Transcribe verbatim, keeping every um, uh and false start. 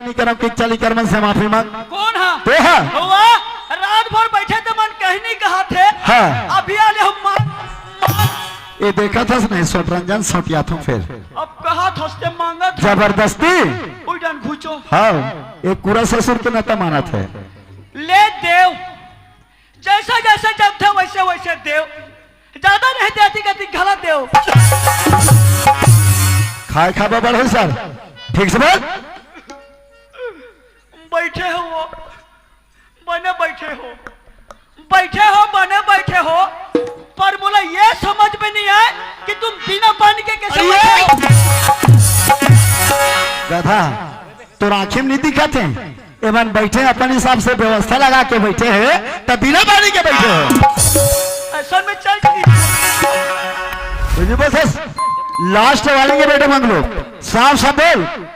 नहीं करम कि चल इकर मन से माफी मांग। कौन हा? तो हा। हुआ, रात भर बैठे त मन कहीं नहीं कहा थे। हाँ। अभी आले हम मांग, मांग। ये देखा था नहीं, सोट रंजन सोटिया था फिर। अब कहा था उससे मांगा था। जबरदस्ती। उइडन घुचो। हाँ, एक पूरा ससुर के नाता माना था। ले देव, जैसे जैसे जब थे वैसे वैसे देव, ज्यादा नहीं देती गति घला देव। खाए खाबा बढ़े सर, ठीक से बोल। बैठे हो वो, बने बैठे हो, बैठे हो, बने बैठे हो, पर मोला ये समझ में नहीं आए कि तुम बिना पानी के कैसे अरे! बैठे हो? गधा, तोर आँखी में नहीं दिखत हे? एमन बैठे अपन हिसाब से व्यवस्था लगा के बैठे हे, त बिना पानी के बैठे हो। ऐसा में चल ठीक। बुझी बस, last warning हे बेटे मंगलू, साफ साफ बोल।